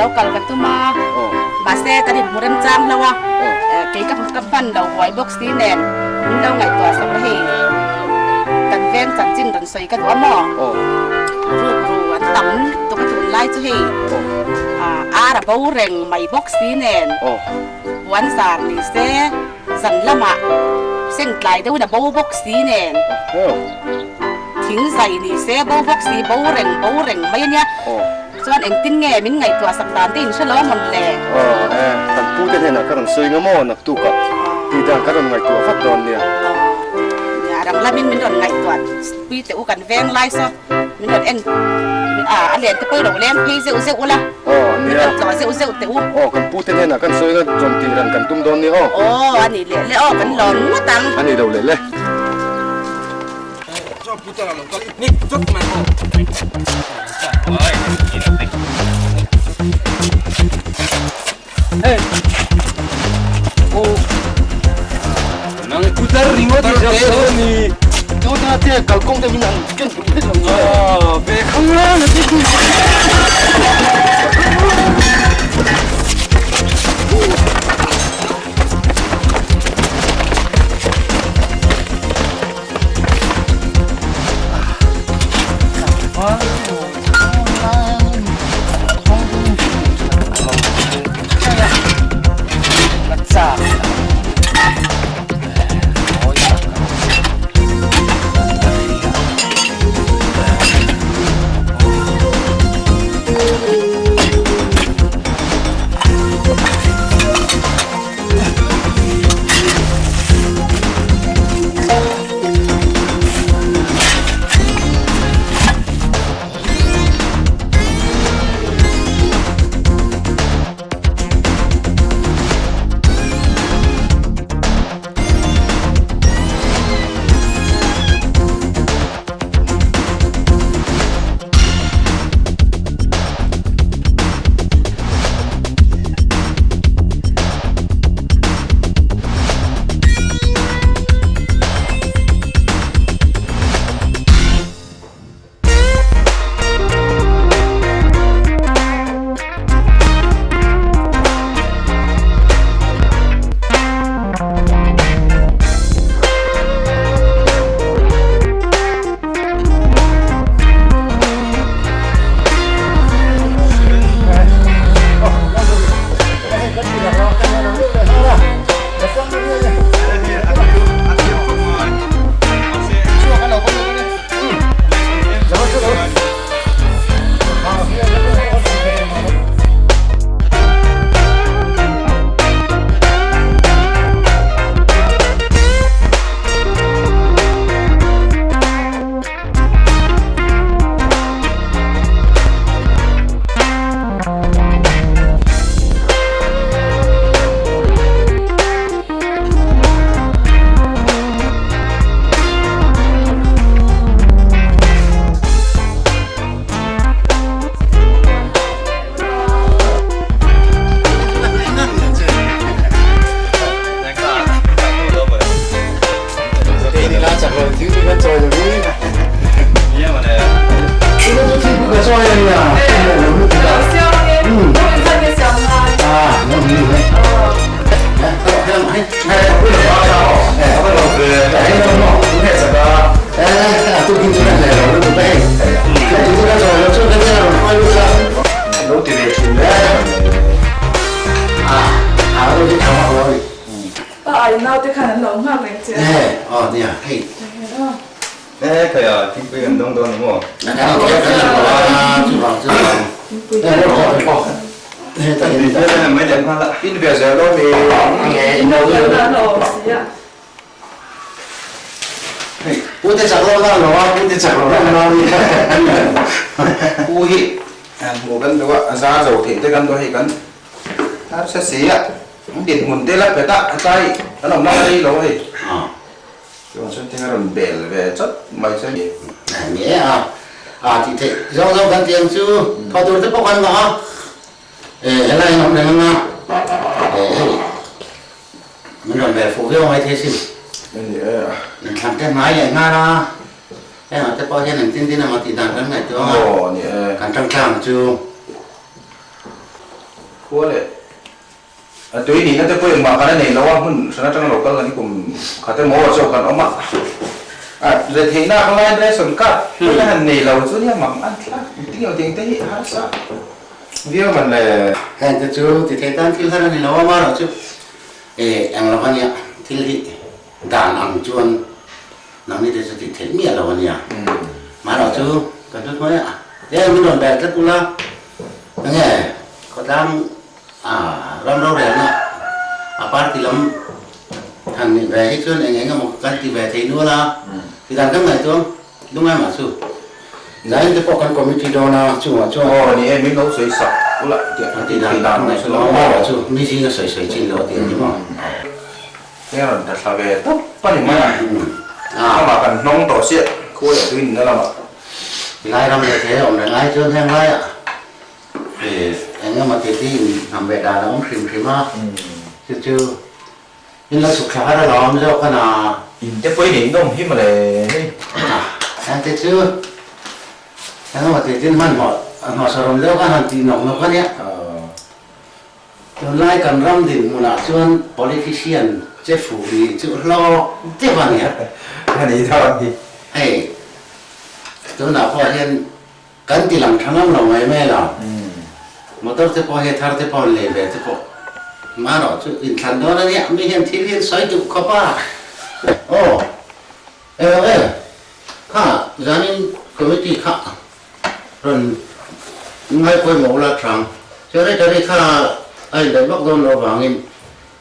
lo kal ka tum a, mahse kan inhmu remchang lo a, kei ka ka hman lo huai bawk si nen min lo ngaihtuah sak a hei kan veng chanchin rawn sawi ka duh a maw? Rukru an tam lutuk a tunlai chu hei ar a bo reng mai bawk si nen puan zar ni se zan lamah sengtlai deuhin a bo bawk si nen. Thing zai ni se bo bawk si bo reng bo reng mai a nia. Chuan engtin nge min ngaihtuah sak dan te in hre lo a mawn le? Aw e, kan pu te hnenah ka rawn sawi nga maw naktukah tih dan ka rawn ngaihtuah vat dawn nia. Aw nia, rang lamin min rawn ngaihtuah pui teh u kan veng lai saw min rawn en a a len te pawh i lo leng phei zeuh zeuh ula min rawn tlawh zeuh zeuh teh u. Aw kan pu te hnenah kan sawi nga rawn tih ran kan tum dawn nia aw. Aw a nih leh le aw kan lawm ngawt ang. A nih lo leh le. Khua leh a tui nihna te pawh engmah kan a nei lo a, hmun hran atanga lo kal kan kum khat emaw chaw kan awm a, a retheihna a kal laiin ration card pawh la han nei lo chu nia mang an thlak ting lo ting te hi harsa viau man le. Heng te chu ti thei tan thil har a ni lo a, amaherawhchu eh eng lo ania thil hi dan ang chuan nangni te chu tih theih miah lo ania, amaherawhchu kan hlut mai a, e min rawn ber tlat ula. Enge khawtlang ram rorelna a party lam han nih ve hi chuan eng eng emaw kan ti ve thei nual a, tidan kan ngaihtuah lungai mah chu zain te pawh kan committee dawn a chungah chuan Aw ni e min lo sawi sak ula tih kan tih dan kan ngaihtuah lungai mah chu mi zinga sawi sawi chin lo a ti ang maw. Heng rawn ta thla ve tawp a ni mai a, amah kan hnawng tawh chiah khawi ah tuin na lamah. Lai ram leh thei a awm reng ai chuan heng laiah eng emaw ti ti in hnam ve dan a awm hrim hrim a, chu chu in lo chhuk thla har alawm zawk a na. In te pawhin in nawm hi mawle hei. Heng te chu eng emaw ti tin hmanhmawh hnawhsawrhawm deuh khan han tih nawk nawk a nia. Tunlai kan ram dinhmunah chuan politician che fuh nih chu hlawk deuh a nia. A ni dawn hi. Hei, tunah pawh hian kan ti lang tha ngam lo mai mai lo. Motor te pawh hi thar te pawh an lei ve te pawh marawh chu inthlan dawn a nia, mi hian thil hi an sawi duh khawp a. Aw, eng e, kha zanin committee kha Rawn ngai pawimawh ula hrang. Secretary kha a indaih vak dawn loh avangin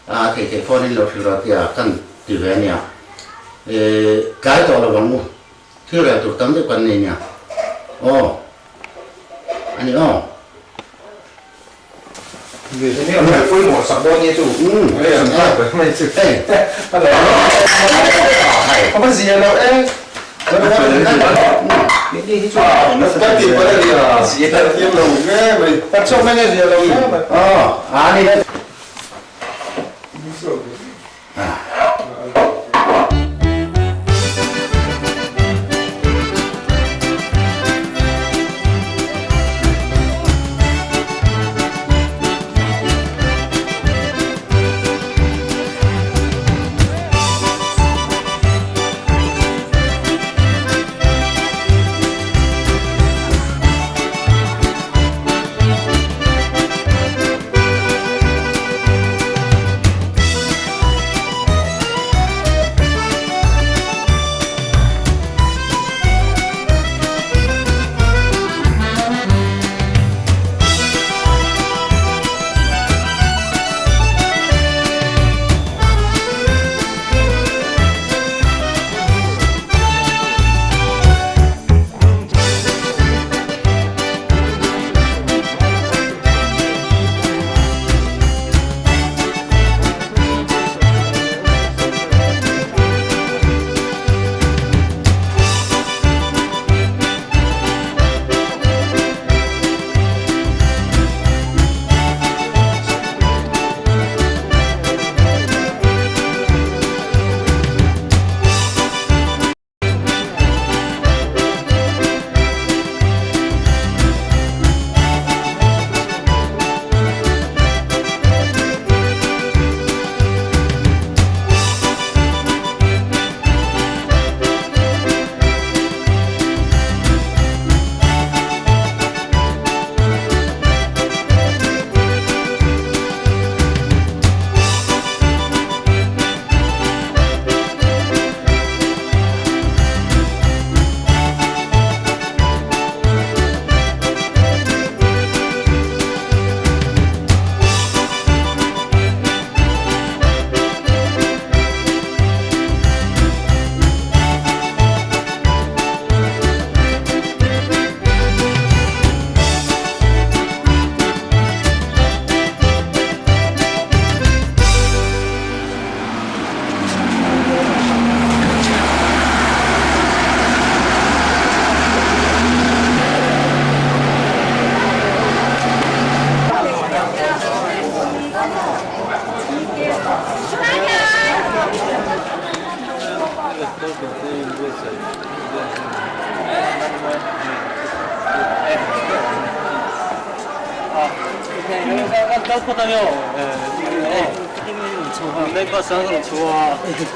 a thei thei phone in lo hrilh rawh tia kan ti ve ania. Tlai tawh lo ang u. Thil rel tur tam deuh kan nei nia. Aw. A ni aw. Ngai pawimawh sak dawn nia chu. A va zia lo e. Kal phawt ang emaw? Main bus ah ka rawn chho a. Enge?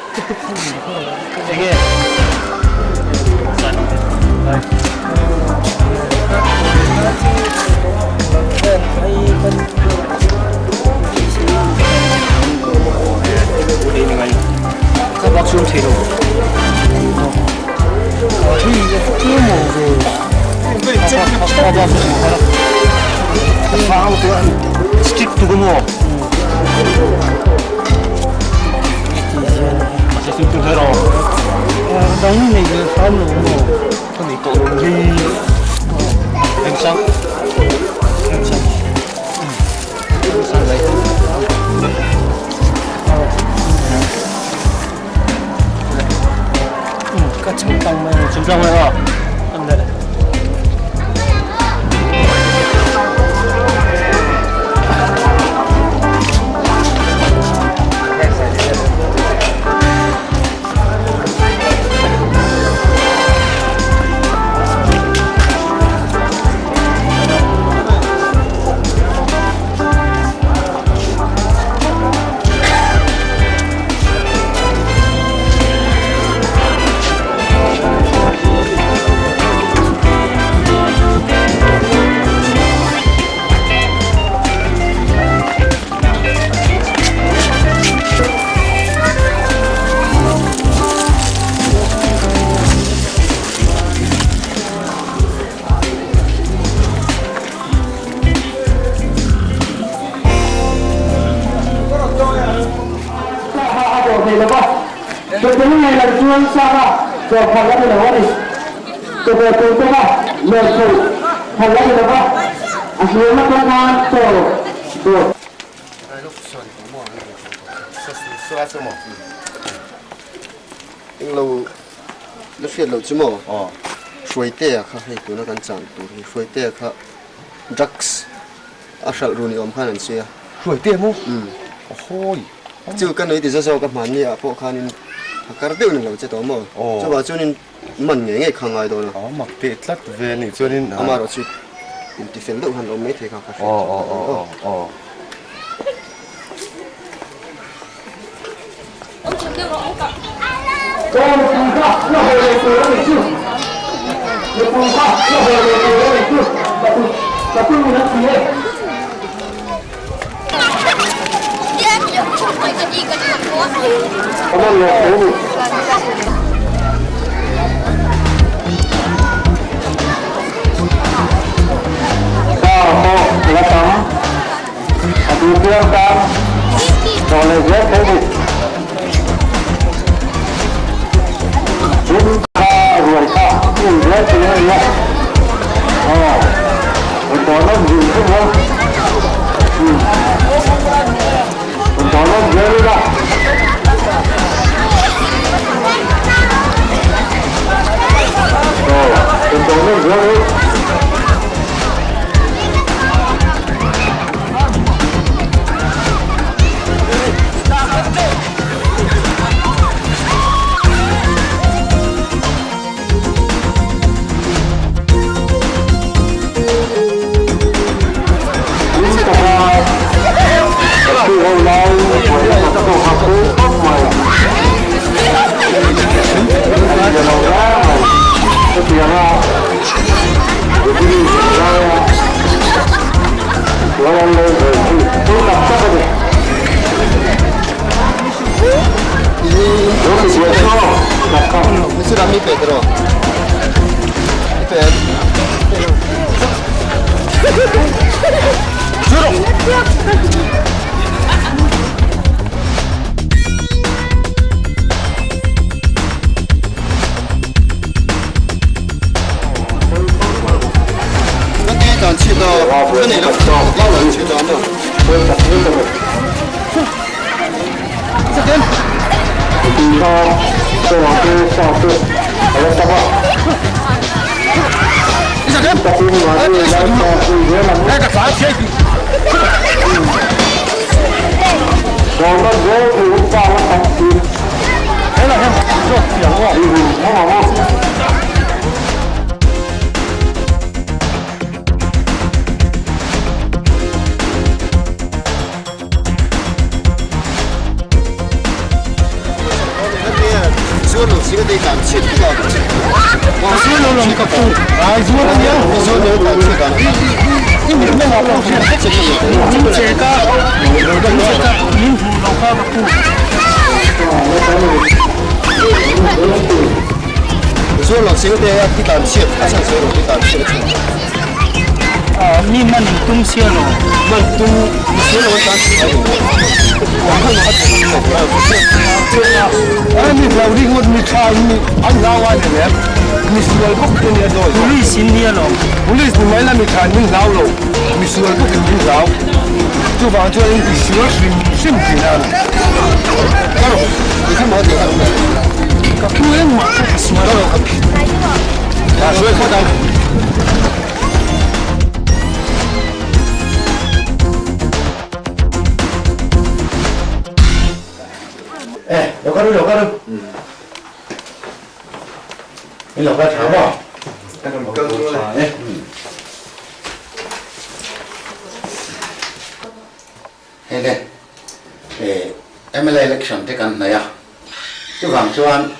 Englo la hriat loh chu maw? Hruaitea kha hei tuna kan chan tur hi Hruaitea kha drugs a hralh run i awm khan an sawi a. Hruaitea maw? Ahawi. Chu ka nui ti za zawk a hmanni ah pawh khanin a kar deuh ni lo che tawh maw? Chuvah chuanin man ngei ngei kha ngai dawn a. A mak teh tlat ve nih chuanin. Amaherawh chu intifel deuh han awm maithei kha ka hriat chu. Eh, lo kal ru, lo kal ru. In lo kal tha maw? Eh. Hei le, eh, MLA election te kan hnaih a, chuvang chuan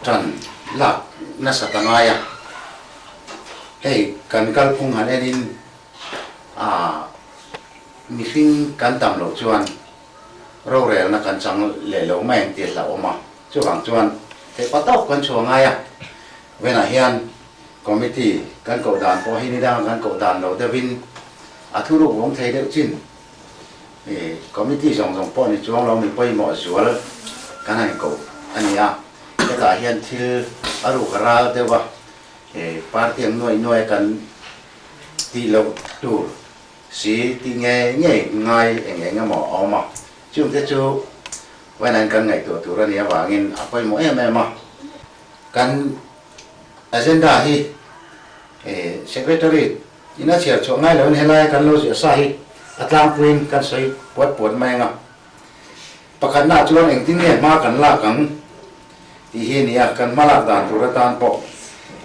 tan lak nasa ta ngai a. Hei kan kalphung han enin ah mihring kan tam loh chuan rorelna kan chang leh lo mai ang tih a hlauhawm a, chuvang chuan theih pa tawk kan chhuah ngai a, venah hian committee kan koh dan pawh hi ni danga kan koh dan lo deuhin a thuruk vawng thei deuh chin ih committee zawng zawng pawh ni chuang lo mi pawimawh zual kan han koh a ni a, hetah hian thil a ruk a ral deuh a, ih party ang nuai nuai kan tih loh tur. Si tih nge nge ngai eng eng emaw a awm a, chungte chu Wayne-a'n kan ngaihtuah tur a nih avangin a pawimawh em em a. Kan agenda hi Secretary in a chhiar chhuah ngai loin helai kan lo ziah sa hi a tlangpuiin kan sawi puat puat mai ang a. Pakhatnaah chuan engtin nge hma kan lak ang tih hi a ni a, kan hma lak dan tur atan pawh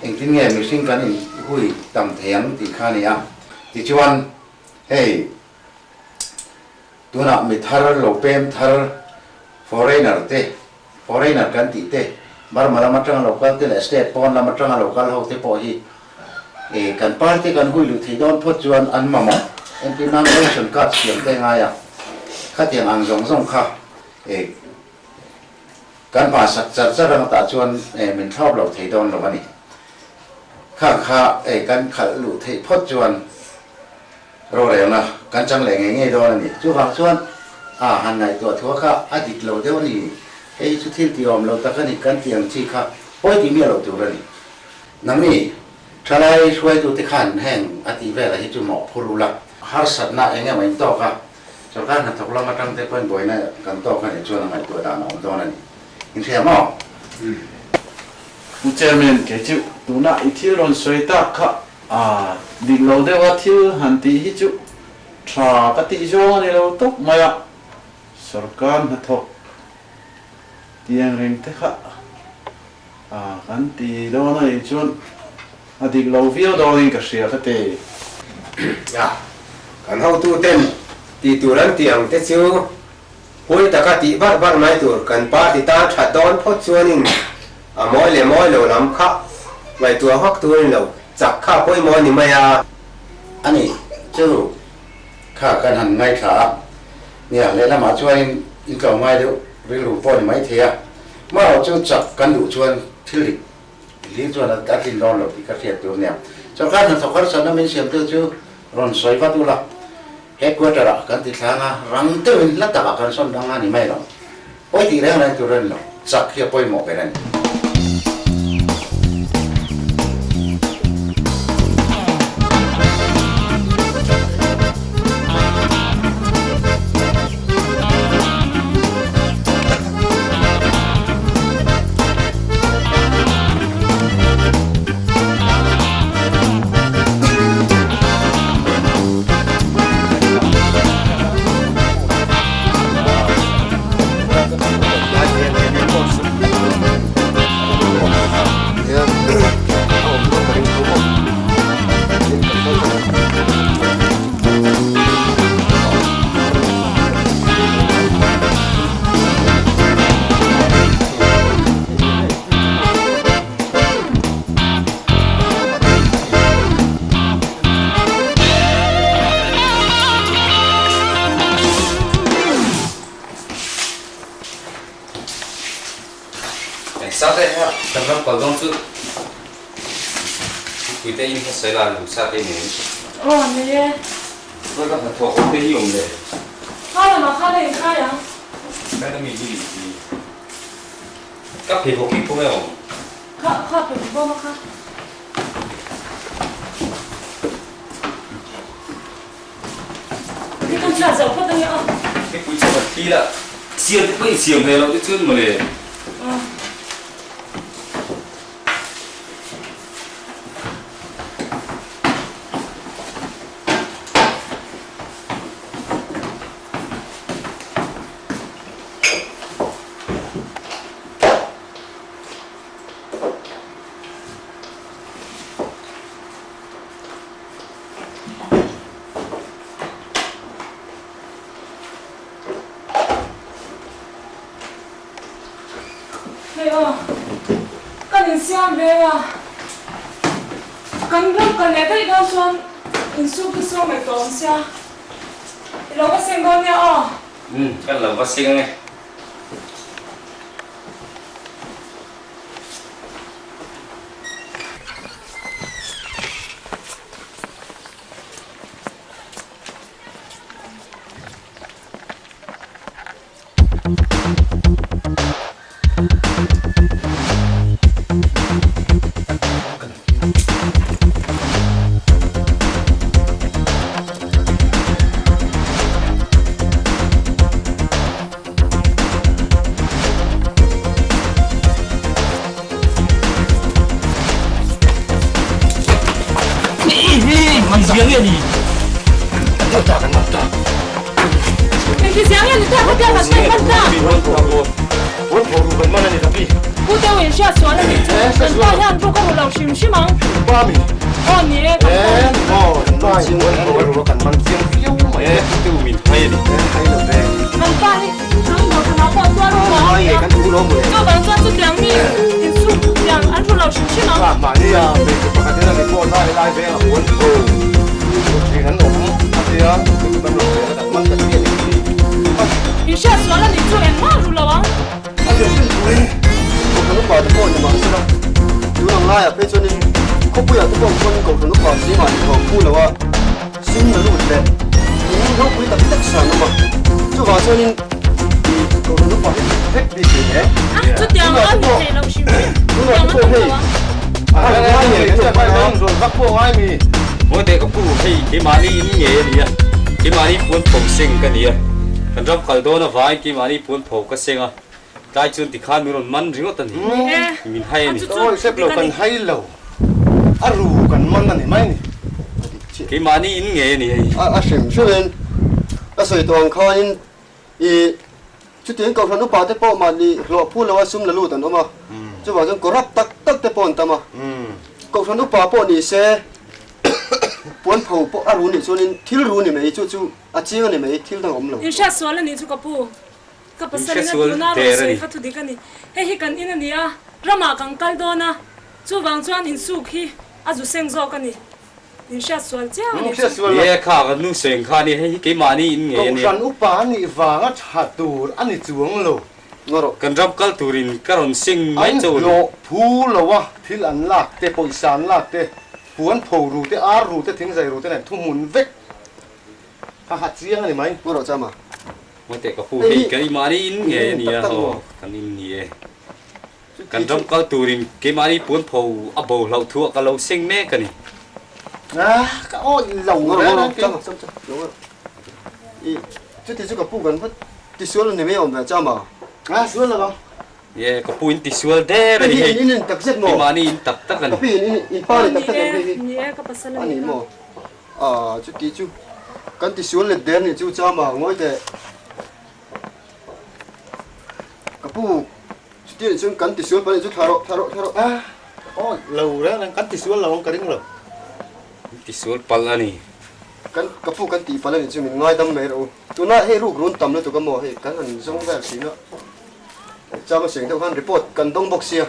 engtin nge mihring kan inhui tam thei ang tih kha a ni a. Tichuan, hei tunah mi thar lo pem thar foreigner te, foreigner kan tih te, Burma lam atanga lo kal te leh state pawn lam atanga lo kal ho te pawh hi kan party kan hui luh theih dawn phawt chuan an mamawh entir nan ration card siam te ngai a, khatiang ang zawng zawng kha kan hmasak char char ang tah chuan min thlawp lo thei dawn lo a ni. Khang kha kan khalh luh theih phawt chuan rorelna kan chang leh ngei ngei dawn a ni. Chuvang chuan a han ngaihtuah thua kha a dik lo deuh a ni. Hei hi chu thil tih awm lo tak a ni kan tih ang chi kha pawi tih miah loh tur a ni. Nangni thalai hruaitute khan heng a tih velah hi chu mawh phur ula. Harsatna eng emaw in tawk a, sorkar hnathawk lam atang te pawhin buaina kan tawk a nih chuan a ngaihtuah dan a awm dawn a ni. Inhria maw? Pu Chairman, kei chu tuna i thil rawn sawi tak kha a dik lo deuh a, thil han tih hi chu tha ka tih zawng a ni lo tawp mai a, sorkar hnathawk tiang reng te kha a kan ti dawn a nih chuan a dik lo viau dawnin ka hria ka ti. A, kan hotuten tih tur an tih ang te chu Huai taka tih barh barh mai tur kan party tan that dawn phawt chuanin a mawi leh mawi lo lam kha ngaihtuah vak turin lo chak kha pawimawh a ni mai a. A ni, chu kha kan han ngaithla a, nia lehlamah chuanin intlawm ngai deuh rilru pawh a ni maithei a, marawh chu chak kan duh chuan thil dik hlir chuan a tlin dawn lo tih ka hriat tur nia. Sorkar hnathawk harsatna min siamtu chu rawn sawi vat ula. Headquarter ah kan ti thlang a, rang deuhin hla takah kan sawn dang a ni mai lo. Pawi tih reng reng tur a ni lo, chak hi a pawimawh ber a ni. Sate hei kan ram kal dawn chu Puite in hmasawi la ni Sate nen. Aw nei e. Khawi ka hnathawh awm te hi awm le. Kha lamah khan a inkhai ang. Khaina mi hi i ka pheikhawk hi khawnge awm? Kha kha pheikhawk bawm a kha. Ni kan chhiat zoh phawt ange aw. Mipui chu kan thil a, siam te pawh insiam hle loh te chuan mawle. Aw. Hei aw, kan insiam ve a, kan ram kal leh daih dawn chuan insuk hi saw mai tawh awm sia, i lo va seng dawn nia aw. Umm, kan lo va seng ange. Kal dawn avangin keimahni puan pho ka seng a, tlai chuan tikhan min rawn man ringawt a ni, min hai a ni. Awi sep lo kan hai lo, a ru kan man a ni mai ni. Keimahni in ngei a ni hei. A hrim hrimin ka sawi tawh ang khanin i chutiang kohhran upa te pawh mahni hlawh phu loa sum la lut an awm a, chuvang chuan corrupt tak tak te pawh an tam a, kohhran upa pawh ni se puan pho pawh a ru nih chuanin thil ru ni mai chu chu A chiang a ni mai, thil dang a awm lo. In hriat sual a nih chu ka pu. Ka pasal in a tuna rawn sawi kha thu dik a ni. Hei hi kan in a ni a, ramah kan kal dawn a, chuvang chuan insuk hi a zu seng zawk a ni. In hriat sual chiang a nih chu. Ni kha ka nu seng kha a ni, hei hi keimahni in ngei a ni. Kohhran upa a nih vanga tha tur a ni chuang lo. Kan ram kal turin ka rawn seng mai chauh a ni. An hlawh phu lo a, thil an lak te, pawisa an lak te, puan pho ru te, ar ru te, thingzai ru te nen thuhmun vek. Ha ha chiang a ni mai. Pu Rochama. Mawite ka pu hei keimahni in ngei a nia aw kan in ni e. Kan ram kal turin keimahni puan pho a bo hlauh thu ah ka lo seng mek a ni. Ah ka awih lo reng reng kei. Chama chama lo rawh. I chuti chu ka pu kan va tisual a ni mai awm ve chama. Ah sual lo ang. Ye ka pu in tisual der a ni hei. Hei hi in in tak zet maw? Keimahni in tak tak a ni. Ka pi in in pa ni tak tak em hei hi. Ni e ka pasal a ni maw? Ah chuti chu kan tisual let der nih chu chama ngawi teh. Ka pu chuti nih chuan kan tisual pahnih chu thla rawh thla rawh thla rawh. Ah aw lo reng reng kan tisual lo ang ka ring lo. Tisual palh a ni. Kan ka pu kan tih palh a nih chu min ngaidam mai rawh u. Tunah hei ruk run tam lutuk a maw hei kan han zawng vel thin a. Chama seng deuh khan report kan dawng bawk sia.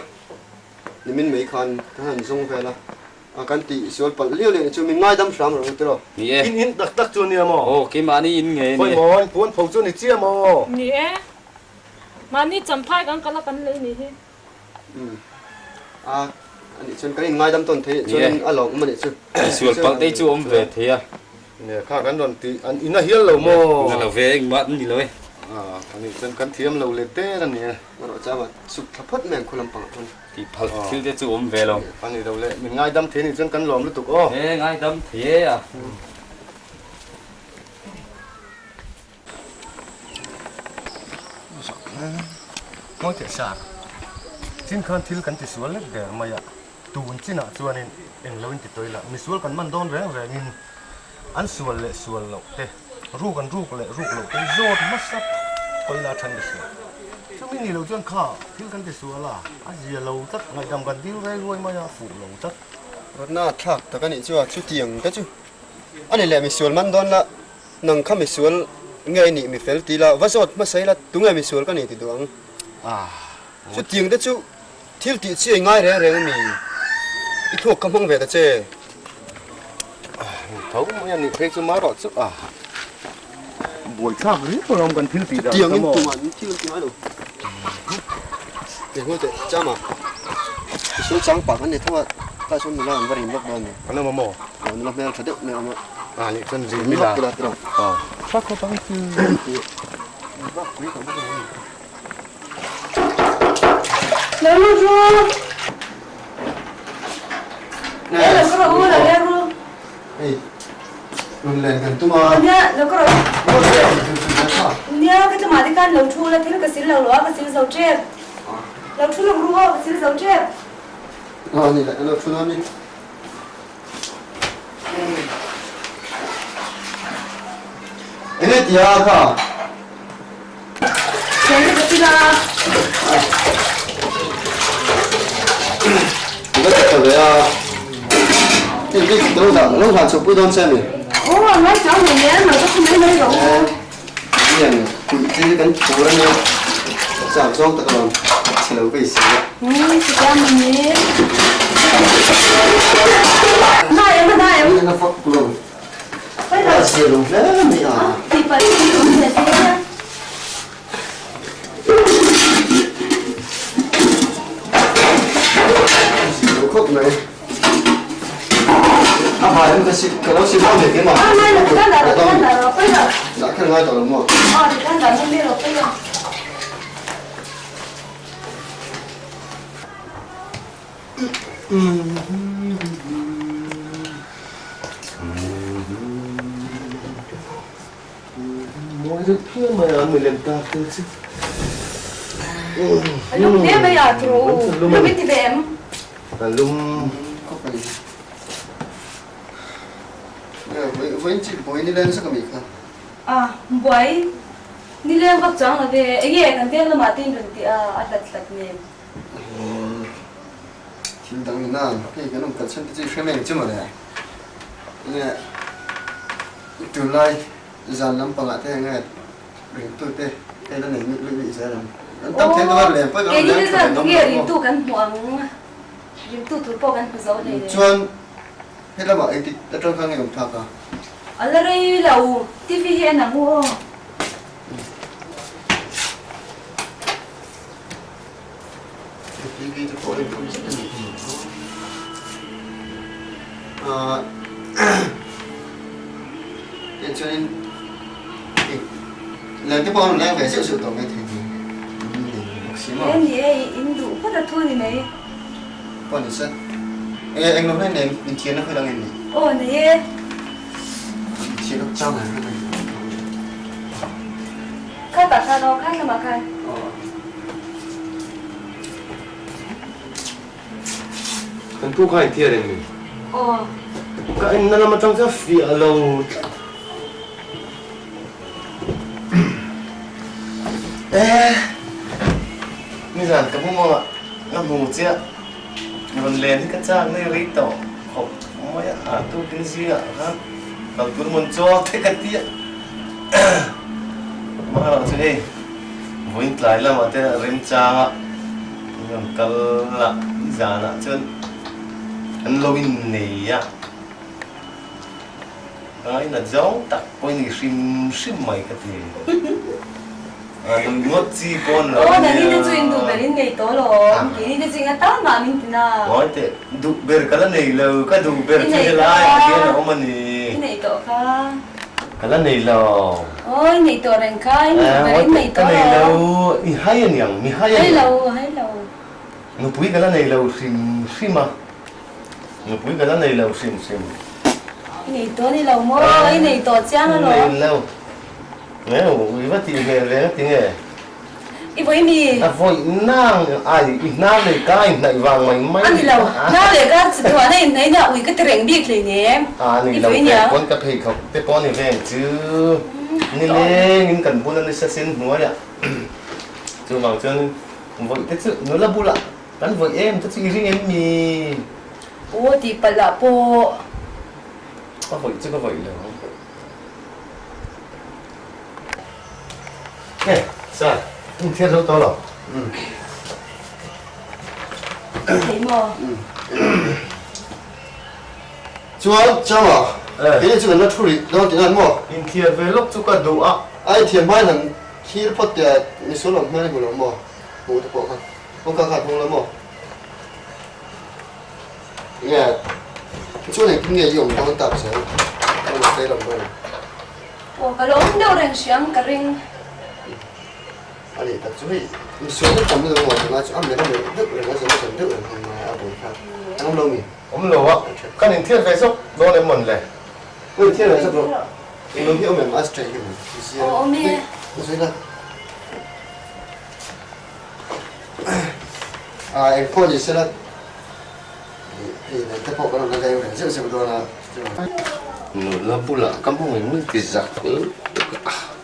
Nimin mai khan kan han zawng vel a. A kan tih sual palh liau liau nih chu min ngaidam hram rawh u tiraw. Ni e. In in tak tak chu nia maw? Aw keimahni in ngei a ni e. Khawi maw in puan pho chu ni chiah maw? Ni e. Mahni champhai kan kal a kan lei nih hi. A anih chuan kan inngaidam tawn thei chuan a lawm awm anih chu. Sual palh te chu awm ve thei a. Nge kha kan rawn tih an in a hial lo maw? Na lo ve engmah an ni lo e. A anih chuan kan thiam lo let der a ni e. Erawh chuan a chuk thla phawt mai ang khu lampangah chuan. Tih phal thil te chu awm ve lo. A ni lo le, min ngaidam thei anih chuan kan lawm lutuk aw. E ngaidam thei e a. Ngawi teh sar, chin khan thil kan ti sual lek der mai a, tun chinah chuanin eng lo in ti tawi la, misual kan man dawn reng rengin an sual leh sual loh te, ruk an ruk leh ruk loh te hi zawt hmasa tawi la a then ka hria. Chumi ni lo chuan kha thil kan ti sual a, a zia lo tlat, ngaihdam kan dil rei ruai mai a, fuh lo tlat. Rawtna thlak tak a nih chu a, chutiang te chu a ni leh misual man dawn la. Nang kha misual nge i nih mifel ti la, va zawt hmasa ila tunge misual ka ni ti duh ang. Chutiang te chu thil tih chi a ngai reng reng a mi? I thluak ka hmang ve ta che. Tho mai a nih phei chu marawh chu a buaithlak riau alawm kan thil tih dan Chutiang in tumah in thil an ti ngai lo. Kei hmel teh chama misual chang pah kan ni tho a, tlai sawn nula an va rim vak dawn a ni. An awm a maw? Aw nula hmel tha deuh mai a awm a. A nih chuan rim ila. Rim vak ila tiraw. Aw. Tha khawp ang chu. Rim vak pui tawh bawk a ni. Lo lut ru. E lo ka rawh u, lo leng ru. Hei, rawn len kan tum a. Nia, lo ka rawh u. Nia, ka tlumah te khan lo thu la, thil ka sil lo lo a, ka sil zo tep. Lo thu lawk ru aw, ka sil zo tep. Aw ni le, lo thu dawn ni. Enge tia kha? Eng ka sil a. Ka ti tha ve a. Hei bik lo dah lo hlan chhuk pui dawn che a ni. Aw a ngai chang nei nen lo ka thu mai mai rawh u. Hian kulh te hi kan phur a nia. Chak zawng tak alawm chhe lo vei si a. Umm chutiang ni. Na em a na em. Na fak lo. A zia lo hle mai a. Tihpalh hi awm ve thei nia. Zia lo khawp mai. A hai em ka si ka lo si dawn ve keimah. A ngai lo tikan dah rawh tikan dah rawh pawi lo. Dah kher ngai tawh lo maw? Aw tikan dah mai mai rawh pawi lo. Mawi deuh phian mai a milem tak te chu. A lum hle mai a turu. Lum i ti ve em? Ka lum khawp a ni. Vawiin chi buai nileng zak a mi kha? A, buai nileng vak chuang lo ve. Enge kan veng lamah te in rawn tih a, a hlat hlat nen. Thil dang ni nan, hei kan awm kal chhan te chu i hre mai ang che mawle. Enge tunlai zan lampangah te enge ringtu te hei la nei luih luih luih zel ang. An tam thei deuh a lem pawh Keini te chuan tunge ringtu kan hmu ang, ringtu tur pawh kan hmu zo hlei le. Chuan helamah engtik atang khan nge awm thlak a? A la rei lo, TV hi en ang u aw. TV te pawh en tham zet a ni. Ahh tiang chuanin leng te pawh a rawn leng ve zeuh zeuh tawh mai thei ni. Bawk si maw? He ni e, in duh phawt a thu ni mai. Pawh ni se. Eng eng lo hlei nei inthiarna khawi lang em ni? Aw nei e. Inthiarna chang ang hlei. Kha tah khan aw, kha thlamah khan. Kan pu kha inthiar em ni? Aw. Ka enna lam atang chuan fiah lo tlat. Eh, nizan ka bu mawngah ka hmu chiah. Rawn len hi ka chak nei rei tawh khawp mai a, a tukin zingah khan kal tur mawn chaw te ka ti a. Mahaloh chu hei vawiin tlai lamah te remchanga in rawn kal a, nizanah chuan an lo innei a, ngainat zawng tak pawhin i hrim hrim mai ka ti. Nui ngawt chi pawn lo nia. Aw nangni te chu in duh ber in nei tawh alawm. Keini te chu eng atan mah min ti na. Ngawi teh, duh ber ka la nei lo, ka duh ber chu helai ah hian a awm a ni. I nei tawh kha. Ka la nei lo. Aw i nei tawh reng kha, in duh ber in nei tawh alawm. Ka nei lo, i hai a niang, mi hai a niang. Hai lo, hai lo. Nupui ka la nei lo hrim hrim a, nupui ka la nei lo hrim hrim. I nei tawh ni lo maw? I nei tawh chiang alawm. Nei lo. Nge i va tih hmel ve nga ti nge? I vawi mi? A vawi nang ai i hnar leh ka i hnaih vang mai mai. A ni lo, hnar leh ka chatuahna in hnaih na ui ka ti reng bik hlei nem. A ni lo te pawn ka pheikhawk te pawh ni veng chu nileng in kan bula nisa sen hnuaiah chuvang chuan Vawi te chu nula bulah kan vawi em te chu i ring em mi? Aw tih palh ah pawh. Ka vawi chu ka vawi lo. Nge Sir, in thiat zo tawh lo? Thei maw? Chuan Chama, kei chu kan la thu rih dawn tih nan maw? Inthiat ve lawk chu ka duh a. A inthiam hmain han Thlir phawt teh a misual awm hmel hmu lo maw? Hmuh te pawh kha kawngka kha a hmang lo maw? Nge chuan engtin nge i awm dawn tak zel? Ka rawn sawi lam dawn. Aw ka lo awm deuh reng hriam ka ring. A nih tak chu hei misual te tam lutuk maw tunah chu a melh a melh deuh reng a zawm a zawm deuh reng hei mai a bul kha an awm lo mi? Awm lo a, kan inthiat ve zawk dawn em mawn le? Ka inthiat ve zawk rawh. Englo hi awm em ashtray hi awm em? Aw awm e. Zui la. Ah eng pawh ni sela hei nen te pawh kan rawn la leng reng zeuh zeuh dawn a. Nula bulah ka hmawng in min ti zak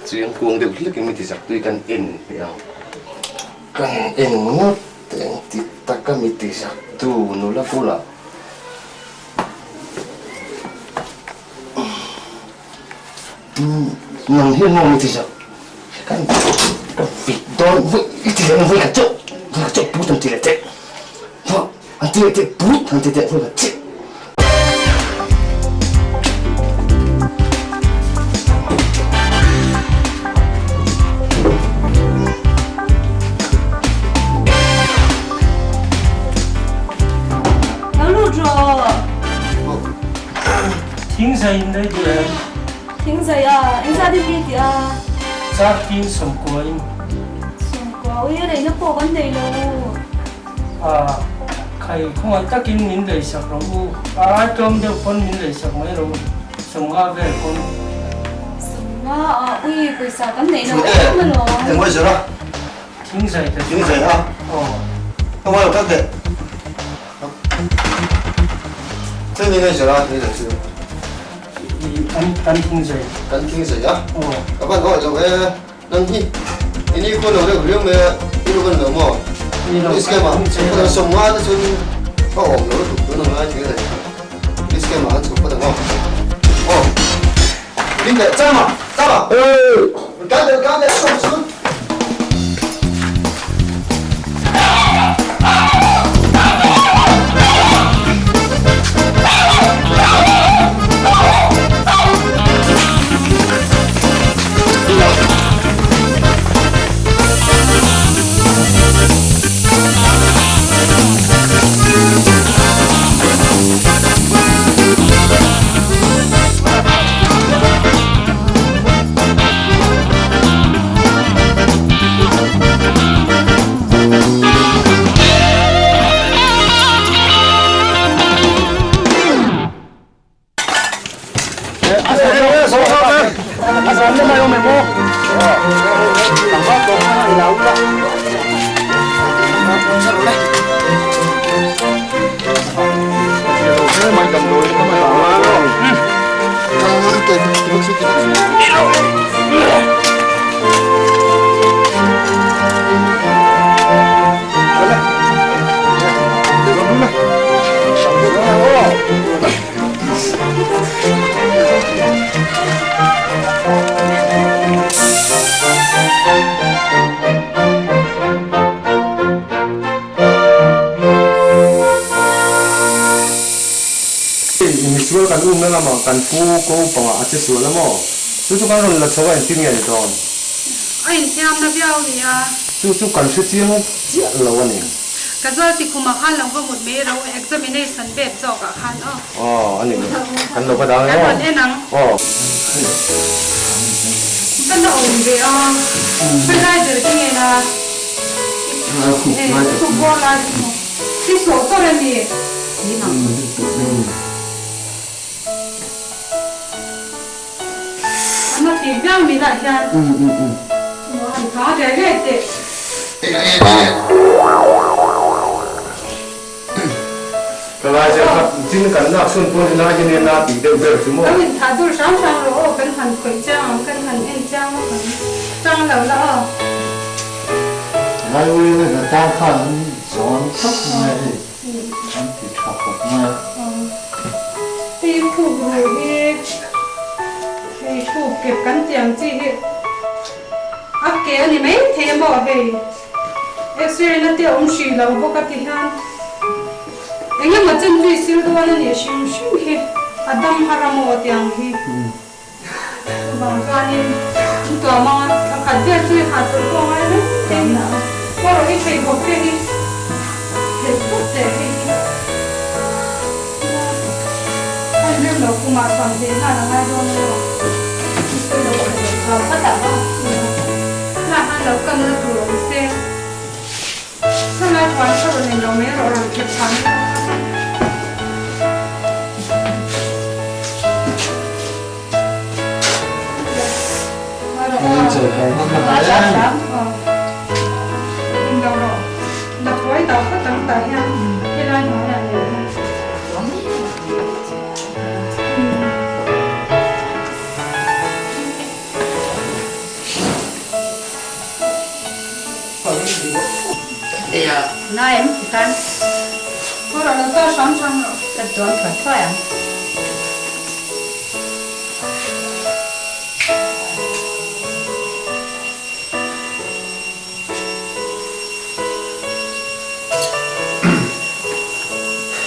chiang kuang deuh hlek in min ti zak tui kan en teh ang. Kan en ngawt eng ti taka mi ti zak tu nula bulah. Nang hian maw mi ti zak kan ka vit dawn vawi i ti leh vawi khat chauh vawi khat chauh put an ti leh teh vawi an ti leh teh put an ti teh vawi khat chiah. Lo lut rawh. Thingzai in lei duh em? Thingzai a, engzat in nge tih a? Char tin sawmkua in. Sawmkua, ui a leina pawh kan nei lo. A, khai khawngaih takin min lei sak rawh u, a ai tlawm deuh pawn min lei sak mai rawh u, sawmnga vel pawn. Sawmnga a, ui pawisa kan nei lo em alawm. Engmawi zir a? Thingzai ka chu. Thingzai a? Aw. Ka ngailo tak teh. Thil ni ngei zira thil zai chu. Kan kan thing zai. Kan thing zai a. Ka van awih lo e nang hi ini khaw lo deuh riau mai a i lu kan lo maw. Ni lo Ni scam ah ka lo sawm nga te chuan ka awm lo lutuk tun ang lai thing zai kha. Ni scam ah an chhuk phawt ang aw. Aw. Ding leh chama chama. Kan leh kan leh sawm chun. Misual kan umna lamah kan pu ko pangah a che sual a maw? Chu chu kan rawn la chho a engtin nge ni dawn? A inhliam na viau nia. Chu chu kan hre chiang chiah lo a ni. Ka zual ti khumah khan lo va mut mai ro examination bed zawkah khan aw. Aw a ni mai. Kan lo va dang e aw. Kan rawn en ang. Aw. Ka la awm ve a. Khawilai ber te nge la? Khup bawr lai te maw? I sawh chawrh a ni. A na tih viau mi lah hian maw han tha riai riai teh. Ka lai zel kha chin kan nak sun pawn helai hi nia na tih deuh ber chu maw. Lo in thah dur hrang hrang rawh aw kan han khawih chiang ang kan han en chiang a kan tang lo la aw. Lai ui leh na tang khan an zawn tawp mai a hei an ti tha khawp mai a. Hei khuk ruh hi hei khuk kep kan tih ang chi hi a ke a ni mai thei a maw hei. X-ray na te awm hrih lo bawk a ti hian eng emaw chen chu i sil dawn a nih hrim hrim hi a dam har a maw tiang hi chuvang chuanin in tuam anga thla khat vel chu i hah chawlh pawh a ngai mai thei a ni pawh rawh i pheikhawk te hi phelh phawt teh hei hi a inrem lo khumah chuan ve nghal a ngai dawn a maw i sawi lo thei lo chuan phawt ah maw. Hna han lo kam na tur awm se, khawlai puan kha rawn en lo mai rawh rawn khep chhan na kha. Na em ti khan ka tuam thuai thuai ang.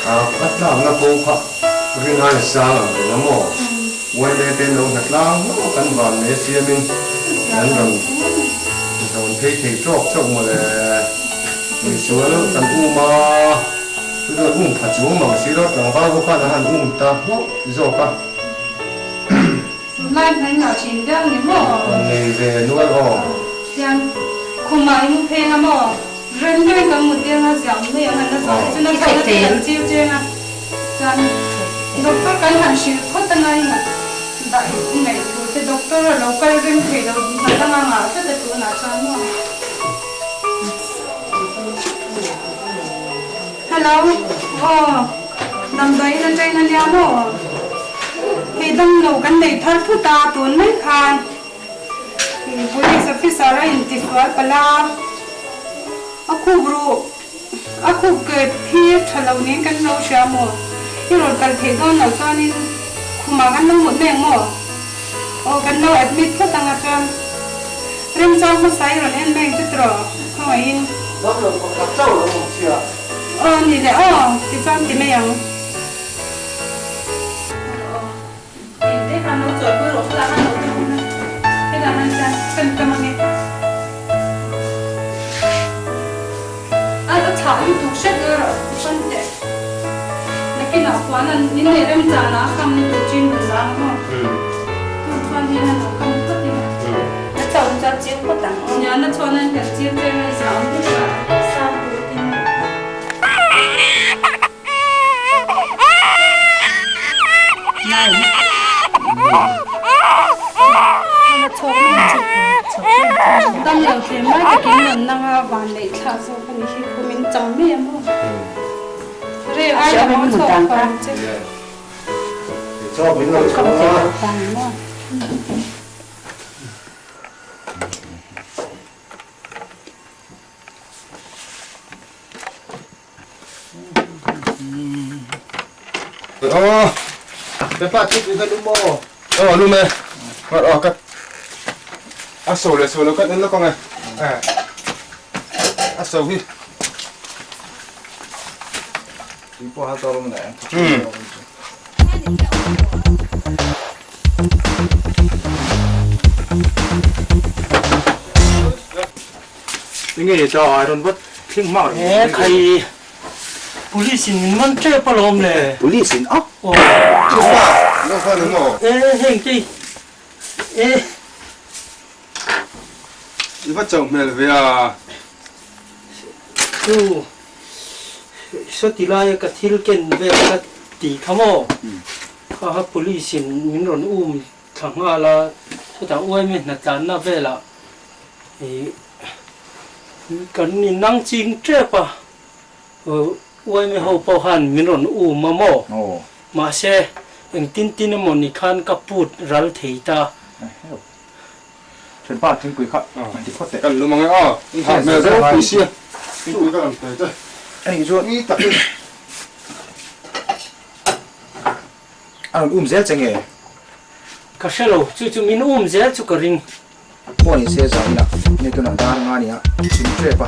A tlakna kawng kha ringai sang ang reng a maw? Uaile te lo hna tlang hlauh kan van mai a siamin an rawn zawn phei thei tawk chauh maw le. Misual kan um a, chu chuan um pha chuang mang si lo, tlangval ho khan an han um ta hlauh zawk a. Tunlai hmel ngah thin viau ni maw? Rawn nei ve nual aw. Hian khumah i mu pheng a maw? Rem deuhin kan mut deng a ziah mai ang an la zawh hi chu na chho na te kan chiu cheng a chuan doctor kan han hrilh phawt a ngai ngawt dah i ngaih tur te doctor a lo kal rem thei lo hna danga ngah tlat a tunah chuan maw? Hello aw damdawiin atangin a nia maw? Hei damlo kan nei thar thut a tun mai khan police officer a intisual palh a, a khup ruh a khup ke phi tha lo niin kan lo hria maw? I rawn kal theih dawn loh chuanin khumah kan lo mut mek maw? Aw kan lo admit phawt ang a chuan remchang hmasa i rawn en mek chu tiraw khawngaihin. Damlo pakhat chauh lo awm sia. Aw ni le aw tichuan ti mai ang. Dam lo hle mai takin rawn nang a van neih thlah zawk a ni hi khum in chang mai a maw rel ai lam a chhuak fang che. Aw, pepa chu tu kha lum maw? Aw lum e. Ngat aw ka a so leh so lo kan en lawk ang e. A so hi. Tui pawh ha tawr awm leh. Enge ni ta ai rawn vat thleng hmak reng E khai police in min man tep alawm le. Police in a? Aw. Chupa lo khan ang aw. E heng te e. I va chauh hmel ve a. Chu sawti laia ka thil ken vel ka ti kha maw? Kha kha police in min rawn um thla nghal a, chutah uaimi hnatlanna velah ih kan innang ching tep a, uaimi ho pawh khan min rawn um a maw? Mahse engtin tin emaw ni khan ka put ral thei ta. Thianpa thingpui kha an ti phawt teh. Kan lum ang e aw, in hah hmel deuh pui sia, thingpui ka rawn pe che. Ani chuan Ni tak in. A rawn um zel che nge? Ka hre lo, chu chu min um zel chu ka ring. Pawh ni se zah inah ni tunah dar nga nia min trep a,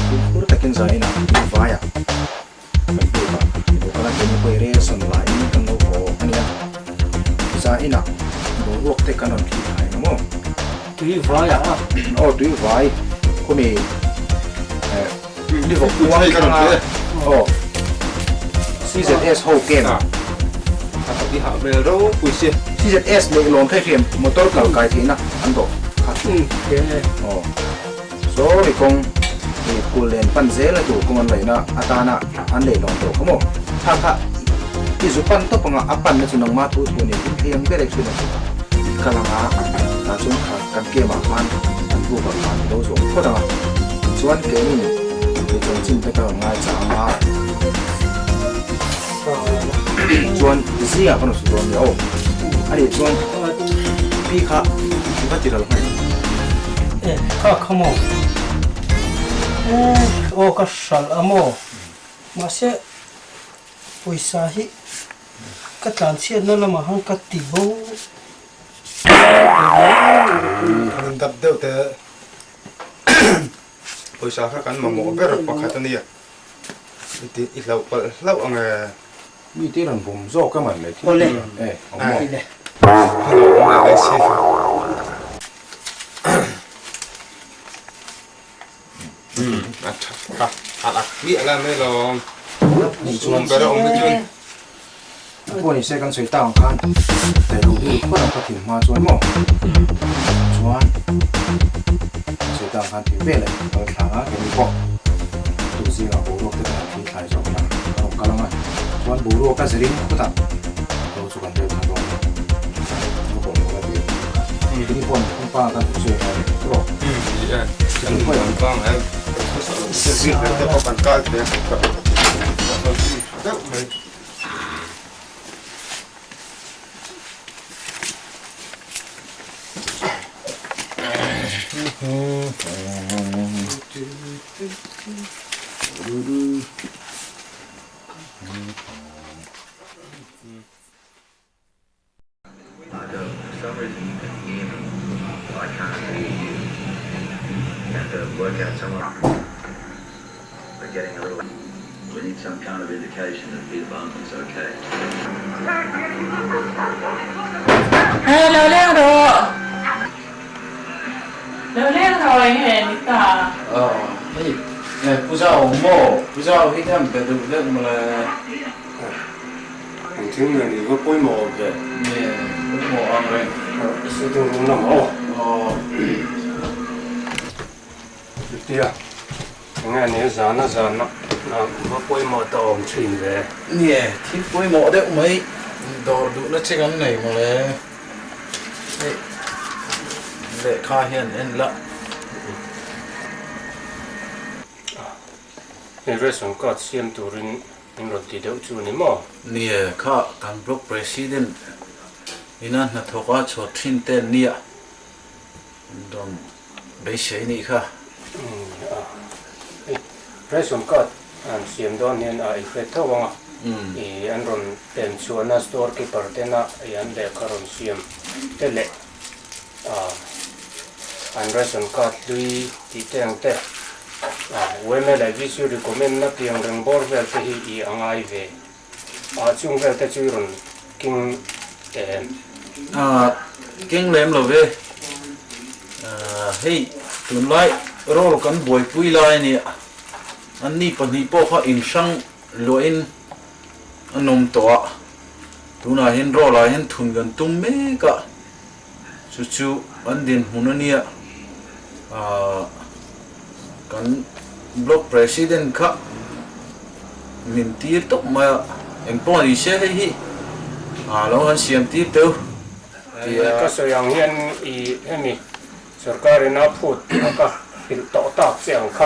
fimkhur takin zah inah min vai a, kan buk a, local a keini pawh i rel sawn laiin kan lo haw a nia, zah inah boruak te kan rawn thli thai ang maw? Tui vai ah a? Aw tui vai khumi eh ni vawk kuang thlang a aw CZS ho kem a i hah hmel ropui si. CZS leh lawm thei hriam motor kal kai theihna an dawh kha aw. Sorry kawng i kul len pan zel a tur kawng an laihna atana an lei lawm tawh kha maw? Kha kha i zu pan tawp anga a panna chu nangma thu thu nen in thei ang ber e thin a i kal anga tah chuan kha kan camp ah khan an buk ah khan i lo zawm phawt anga tichuan keinin i chanchin te ka rawn ngai chang a chuan zingah ka rawn su dawn nia aw anih chuan pi kha i va ti ral nghal E kha kha maw e aw ka hralh a maw mahse pawisa hi ka tlanchhiatna lamah khan ka ti bo An dap deuh te pawisa kha kan mamawh ber pakhat a nia. I ti i hlauh palh hlauh ang e. Mi te rawn bum zawk a man le thil Awle. E awm maw. Awle. Hello awm le le si. Um a tha kha a ak miah la mai lawm. Chuan ber a awm te chuan. Pawh ni se kan sawi tak ang khan dailo hi khaw lam ka thil hma chuan maw chuan kan sawi tak ang khan thil vel eh kal thlang a keini pawh tu zingah boruak te kan han thil thlai zawk ila kan rawn kal ang a chuan boruak a zirin khawtah lo chu kan rel kha dawn a va bawm mawl a dir keini pawh kan pa kan hmu zui ngai reng tawh kan kal te deuh mai. He lo leng rawh. Lo leng rawh eng nge ni ta? Aw hei Pu Zau maw? Pu Zau hi hian be duh deuh mawle. Eng thil nge ni va pawimawh awm ve? Nge pawimawh ang reng. Sitting room lamah aw. Aw. Chutia eng nge ni zana zana va pawimawh ta awm thin ve? Nge thil pawimawh deuh mai dawr duhna che kan nei mawle. Hei lehkha hian en la. Hei ration card siam turin min rawn ti deuh chu ni maw? Nie, kha kan block president ina hnathawk a chhuat thin te an nia rawn beisei nih kha. A, hei ration card an siam dawn hian a i hre tho ang a, i an rawn pem chhuahna store keeper tena i an lehkha rawn siam te leh a an ration card hlui tih te ang te a yma leh VC recommend na tiang reng bawr vel te hi i a ngai ve a chung vel te chu i rawn king em. A keng lem lo ve a hei tunlai. Roll kan buaipui lai a nia, anni pahnih pawh kha inhrang luahin an awm tawh a, tunah hian roll ah hian thun kan tum mek a, chu chu an dinhmun a nia, aah kan block president kha min tir tawp mai a, engpawh ni se hei hi aah lo han siam tir teu tia. Ka sawi ang hian i hemi Sorkar in a phut a ka hrilh tawh tak che ang kha,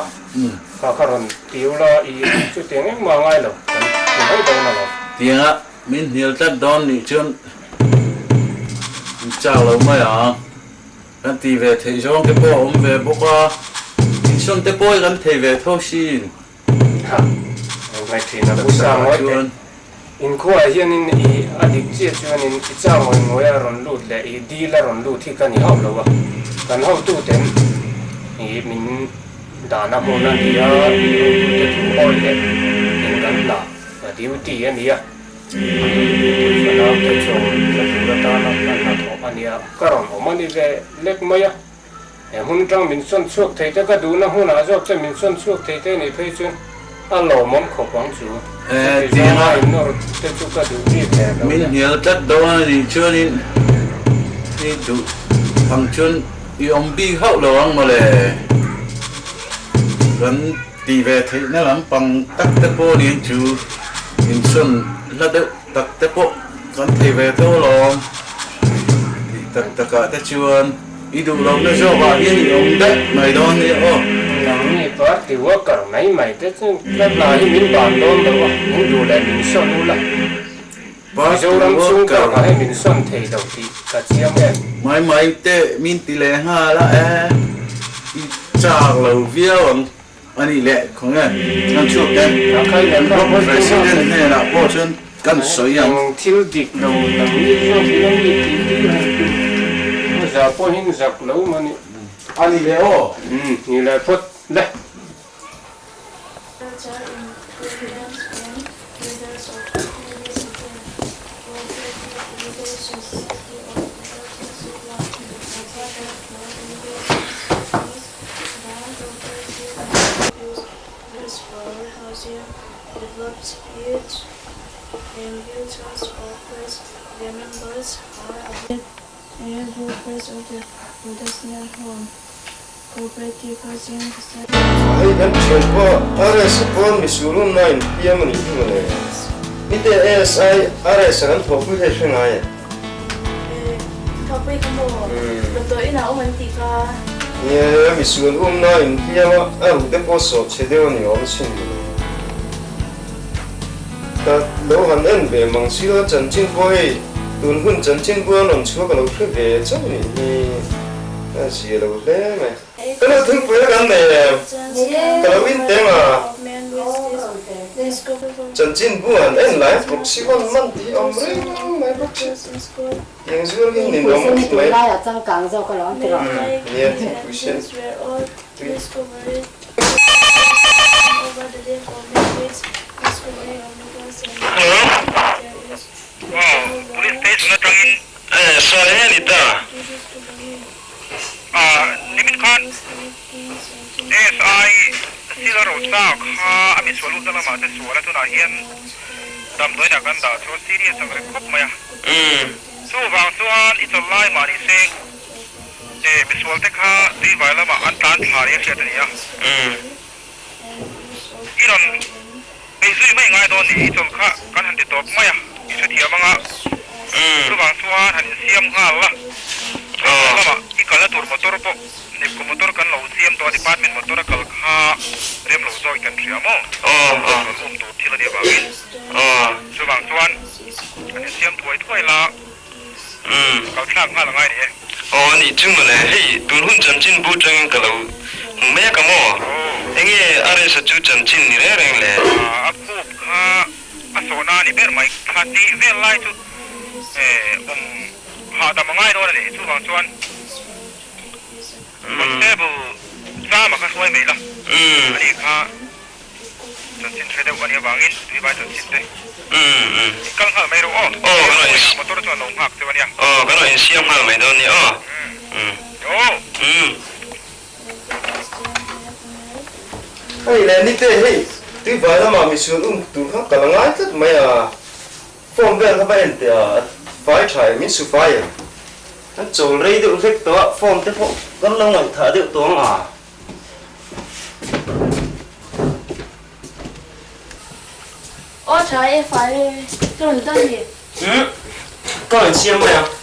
kha kha rawn tiu la i chutiang engmah ngai lo kan ti mai dawn a lo. Tianga min hnial tlat dawn nih chuan in chak lo mai ang. Kan ti ve theih zawng te pawh a awm ve bawk a, insawn te pawh hi kan thei ve tho sin. Kha ngai thin a pu sa ngawi teh. Inkhuaah hianin i a dik chiah chuanin i cha ngawi ngawi a rawn lut leh i dil a rawn lut hi ka ni hauh lo a, kan hotuten i min dahna hmun a ni a, i hotute thu awi leh in kan hna a duty a ni a, i fanaute chaw la tur atana ka hnathawh a nia, ka rawn awm a ni ve lek mai a. He hmun tang min sawn chhuak thei te ka duhna hmunah zawk che min sawn chhuak thei te nih phei chuan a lawmawm khawp ang chu. Chuti zawnga in nawr te chu ka duh bik hle lo Min le. hnial tlat dawn a nih chuanin i duh ang chuan i awm bik hauh lo ang mawle. Kan tih ve theihna lampang tak te pawh nih chu insawn hla deuh tak te pawh kan thei ve tho alawm tih tak takah te chuan. I duh lohna zawkah hian i awm daih mai dawn nia aw. Nangni party worker mai mai te chu ka hna hi min ban dawn lo a, min duh leh min sawn ula. Mizoram chhung bakah hi min sawn thei lo tih ka chiang em. Mai mai te min ti leh nghal a e, i chak lo viau ang a nih leh khawnge kan chhuak te kan block president hnenah pawh chuan kan sawi ang. Eng thil dik lo nangni zawk in a mi tih tir han tum a za pawhin zak lo maw ni. A ni leh aw. Umm ni leh phawt le. Hei kan thian pawh RS a pawn misual awm na in piang a nih hi mawle. Nite ASI RS a kan thawhpui hei hre ngai e. Thawhpui ka maw? Damdawiin ah awm an tih kha. Nia, misual awm na in piang a, a ruh te pawh sawh chhe deuh a ni awm sin mawle. Ka lo han en ve mang silo a chanchin pawh hei tun hun chanchin pawh an rawn chhuak a lo hre ve chauh nih hi a zia lo hle mai. Ka lo thingpui a kan nei em? Ka lo in teng a. Chanchin bu han en lai proxy man man tih awm reng mai bawk si. Eng zual hi nin awm khawp mai. Nia thingpui sen tui. Police station atangin sawi a ni ta. Nimin khan ASI Sila Rosa kha a misual utna lamah te sual a tunah hian damdawiinah kan dah chu a serious ang reng khawp mai a. Chuvang chuan i chawlh lai mah ni se misual te kha tuivai lamah an tlan thla ri a hriat a ni a. I rawn beih zui mai ngai dawn ni, i chawlh kha kan han ti tawp mai a, i hrethiam anga chuvang chuan han insiam nghal la, chawlh lamah i kalna tur motor pawh Nipko motor kan lo siam tawh a, department motor a kal kha rem lo zawk kan hria maw? Chawlh um tur thil a nih avangin chuvang chuan han insiam thuai thuai la. Umm, kal thlak nghal a ngai ni e. Aw a nih chu mawle, hei tun hun chanchin bu tangin ka lo hmu mek a maw? Enge RS-a chu chanchin ni reng reng le? A khup kha a sawhna a ni ber mai, thla tih vel lai chu awm hahdam a ngai dawn a ni, chuvang chuan constable Chama kha hruai mai la, a nih kha. Chanchin hre deuh a nih avangin tuivai chanchin te i kal nghal mai rawh aw. Aw kan rawn in motor chuan lo nghak cheu a nia. Aw kan rawn insiam nghal mai dawn nia aw. Aw. Umm. Hei leh nite hei tuivai lamah misual um tur kha ka la ngai tlat mai a, form vel kha va en teh a, a fai tha em, min su fai em? Kan chawl rei deuh hlek tawh a, form te pawh kan lo ngaihthah deuh tawh ang a. Aw tha e fai e, ka rawn dan ni. Umm, ka rawn siam mai a.